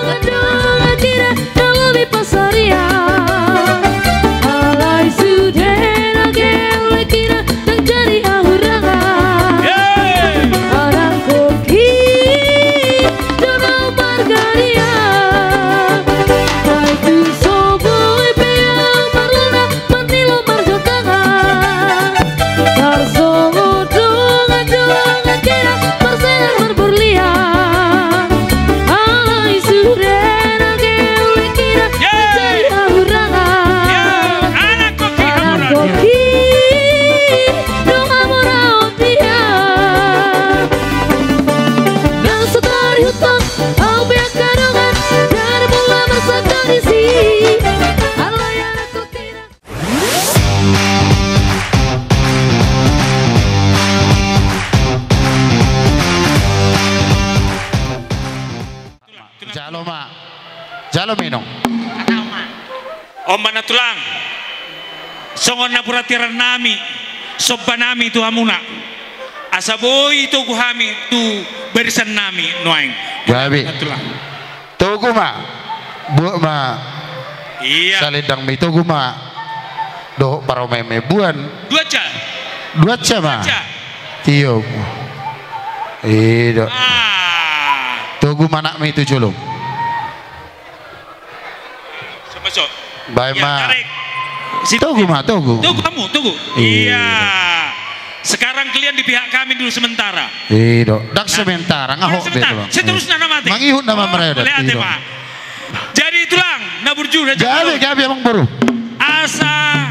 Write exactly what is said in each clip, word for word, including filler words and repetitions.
Dongan-dongan hita na lobi pansarian. Alai sude nangkin hita ndang jadi ahurangan. Anak koki do na margadian. Ai tu so boi pe au marluna, marnilo marjotangan. Tarsongon dongan-dongan hita marsehat marborlian. Alai sude nangkin hita ndang jadi ahurangan. Anak koki do hamoraon dia. Nang so tarihutang au pe angka dongan, dari mula marsadari si. Alai anak koki. Jalo ma. Jalo minum. On ma na tulang. Songon napuran tiaran nami, somba nami tu hamuna. Asa boi togu hami tu barisan nami nuaeng. Gabe. Na tulang. Togu ma. Buat ma. Iya. Salendang mi togu ma. Dohot paromeme buan. Dua ca. Dua ca ma. Dua ca. Tio. Ido. Ah. Togu ma anak mi tu jolo. Bae ma. Togu ma, togu. Togu hamu, togu. Iya. Sekarang kalian di pihak kami dulu sementara. Ido. Ndang sementara, nga hot be tulang. Seterusna nama te. Mangihut nama mereka. Jadi tulang, na burju, gabe, gabe amang boru. Asa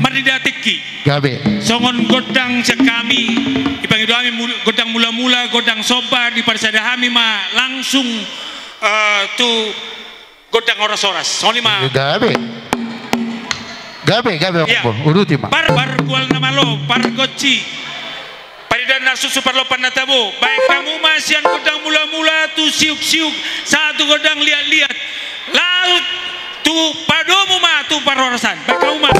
marnida tingki. Gabe. Songon gondang sian hami, dipangido hami gondang mula-mula, gondang somba, diparsada hami ma langsung tu gondang horas-horas. Songon i ma. Gabe. Gabe, gabe. Uduti ma. Pargual na malo, pargonsi. Parindahan na susu, parlompan na tabo. Baen hamu ma sian gondang mula-mula tu siuk-siuk, sahat tu gondang liat-liat. Laut tu padomu ma tu parhorasan. Baen hamu ma.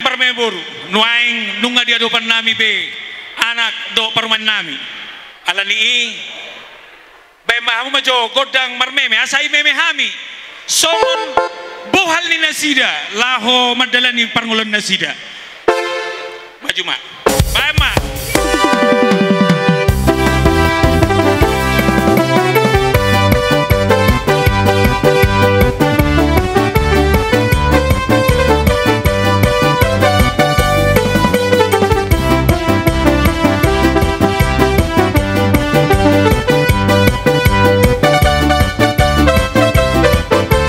Parmeme boru, nuaeng nunga di adopan nami be anak dohot parumaen nami. Alani i, baen ma hamu ma jo gondang marmeme, asa i meme hami songon bohal ni nasida laho mandalani parngoluan nasida. Maju ma. Baen ma.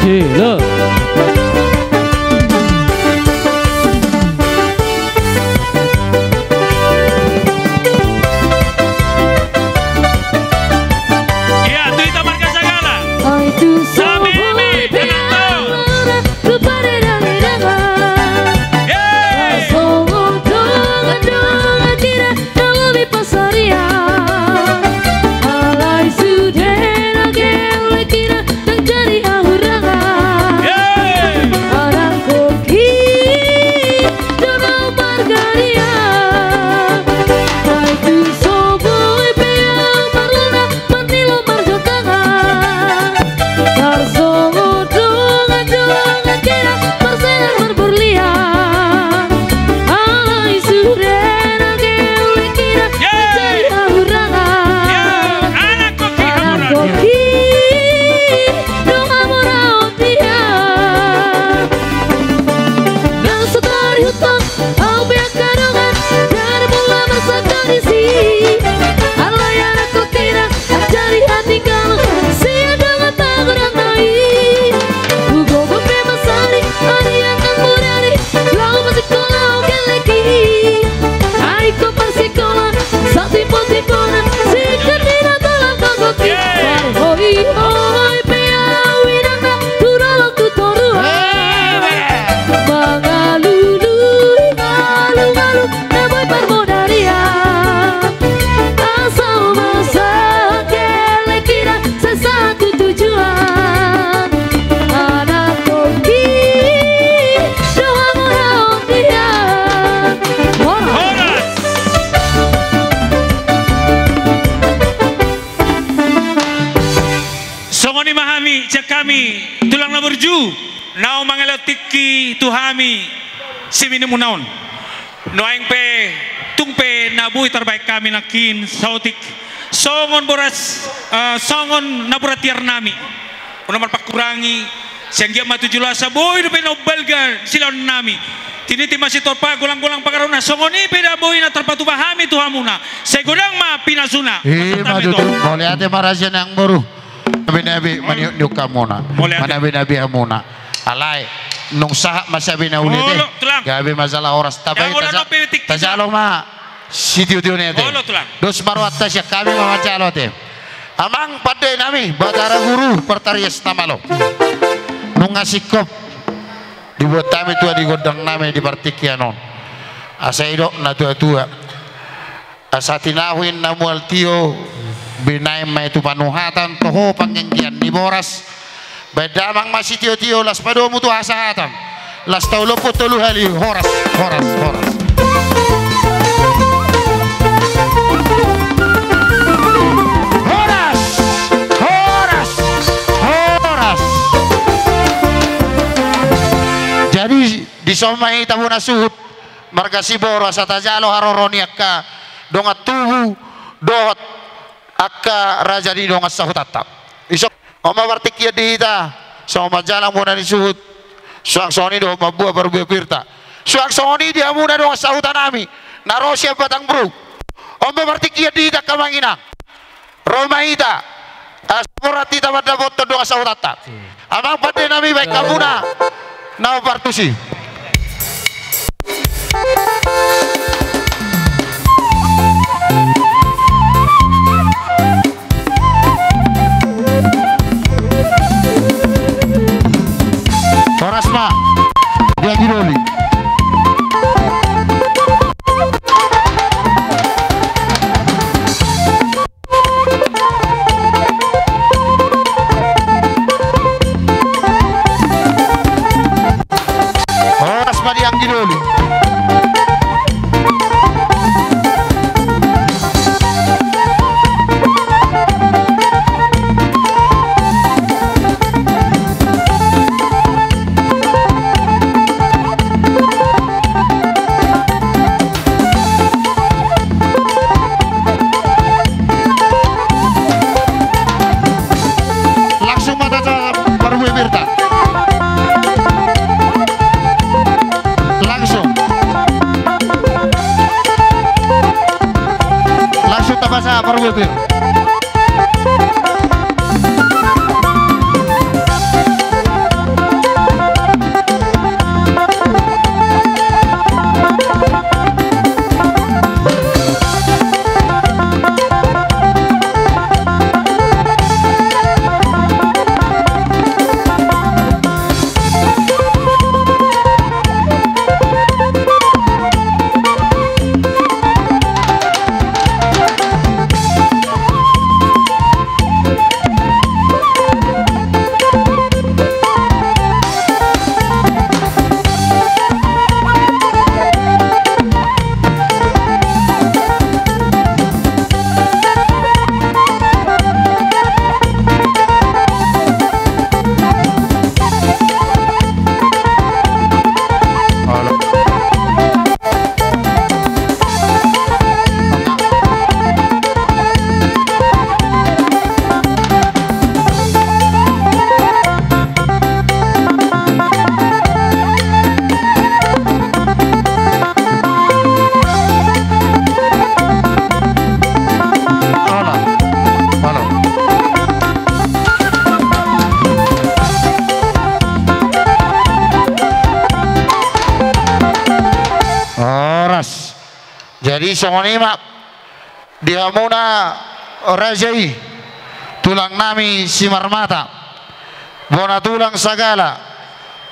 Sila. Ia, tu hita marga Sagala. Ai tu so boi pe au marluna, tu paredaredangan. Songon dongan-dongan hita na lobi pansarian. Alai sude nangkin hita ndang jadi ahurangan. Anak koki do na margadian. Ai tu so boi pe au Hami tulang na burju, naung mangalehon tingki tu hami siminimuna on. Nuaeng pe, tung pe na boi tarbahen hami nangkin saotik songon boras, eh, songon napuran tiar nami. Unang marpangkurangi, sai anggiat ma tu jolo asa boi dope na umbalga silehon nami. Tiniti ma sitorpa, golang-golang pangarahutna, songon i pe na boi na tarpatupa hami tu hamuna. Sai godang ma pinasuna. I ma tutu. Mauliate ma raja nang boru. Nabi-nabi maniuk-niuk hamuna. Mauliate. Manabi-nabi hamuna. Alai nunga sahat ma sian na uli ate. Olo, tulang. Gabe ma jala horas. Tabai, tajalo ma sitio-tio ni ate. Olo, tulang. Dos ma rohanta, sian hami ma manjalo ate. Amang pande nami, Batara Guru Partarias na malo. Nunga singkop dibuat hami tua di gondang nami di partingkian on. Asa didok na tua-tua, asa tinahu inna mual tio, binahen ma i tu panuhatan, toho panganggian ni boras. Baen damang ma sitio-tio, laos padomu tu hasahatan. Laos taulompu tolu hali, horas, horas, horas. Horas, horas, horas. Jadi, dison ma hita bona suhut marga Siborok asa tajalo haroro ni angka dongan tubu dohot angka raja ni dongan sahutanta. Dison, on ma partingkian di hita, songon manjalang bona ni suhut, suang songon i dohot mambuat parbue-bueta. Suang songon i di hamuna dongan sahuta nami na ro sian Batang Bru. On ma partingkian di hita angka amang inang. Ro ma hita, asa borhat hita mandapothon dongan sahutanta. Amang pande nami, baen hamuna na hombar tusi. Horas ma di anggi doli. Horas ma di anggi doli. Langsung ma tajaha parbue-bueta. Langsung. Langsung tapasahat parbue-bue. Horas. Jadi songon i ma di hamuna raja i, tulang nami Simarmata, bona tulang Sagala,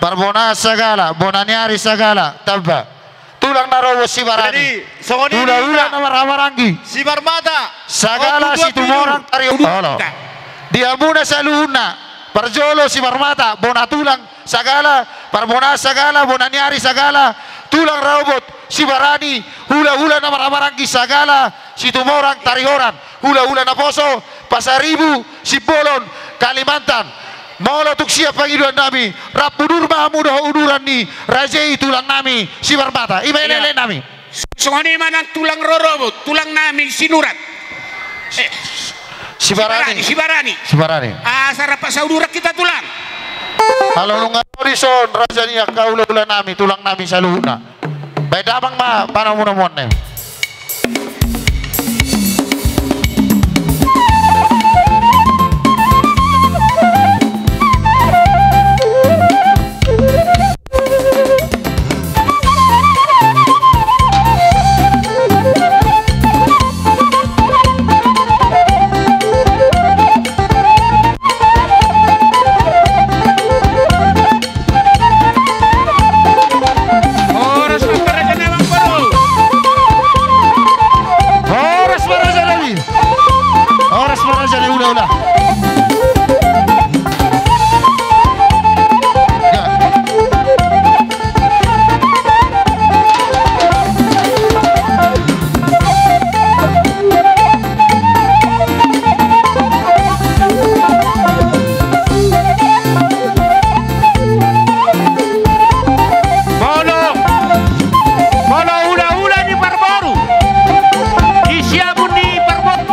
parbonaan Sagala, bona ni ari Sagala, tamba. Tulang na ro boan Sibarani. Jadi, songon i, hula-hula na marhahamaranggi Simarmata, Sagala, Situmorang, Tariuda. Olo. Di hamuna saluhutna, parjolo Simarmata, bona tulang Sagala, parbonaan Sagala, bona ni ari Sagala, tulang Rahobot, Sibarani, hula-hula na marhahamaranggi Sagala, Situmorang, Tarihoran, hula-hula naposo, Pasaribu, Simbolon, Kalimantan, Molo tung sian pangidoan nami, rap udur ma hamu dohot uduran ni raja i tulang nami Simarmata. Ima elek-elek nami. Songon i ma nang tulang rorobot, tulang nami Sinurat. Eh, Sibarani. Sibarani, Sibarani. Sibarani. Asa rap sahuduran hita tulang. Molo nunga ro dison raja ni angka hula-hula nami, tulang nami saluhutna. Baen damang ma panomu-nomuan na i. Horas ma raja nami. Horas ma raja nami. Horas ma raja nami, hula-hula. Ya. Molo, molo hula-hula ni parboru, di siamun ni parboru.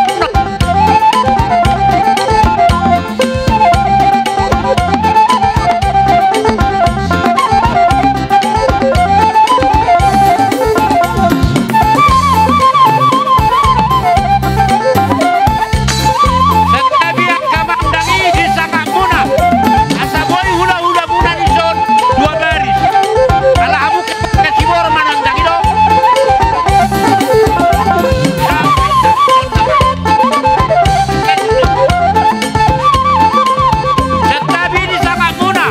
Santabi angka mandang i di sangapmuna, asa boi hula-hulamuna dison dua baris. Ala hamu angka siboro manang dang i do. Santabi di sangapmuna.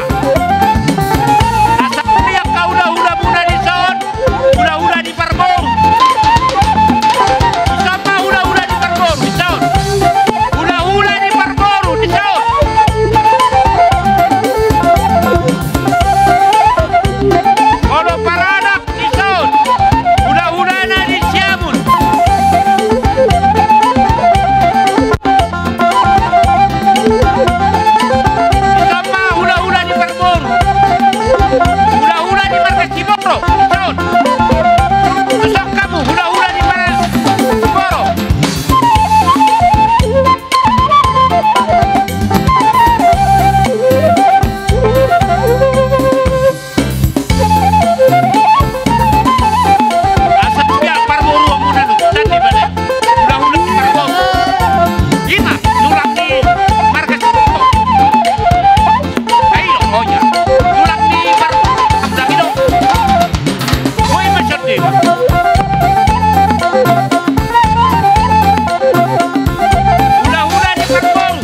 Asa boi angka hula-hulamuna dison, hula-hula ni parboru. Dison ma hula-hula ni parboru, dison. Hula-hula ni parboru, dison. Molo paranak, dison. Hula-hulana di siamun. Dison ma hula-hula ni parboru. Hula-hula ni marga Siboro, dison. Dison hamu hula-hula ni marga Siboro. Asa dia parboruonmuna do, tadi bale. Hula-hula ni parboru. Ima, tulang ni marga Siboro. Ayo, oh ya. Tulang ni parboru. Tadi do. Boi ma songon i. Hula-hula ni parboru.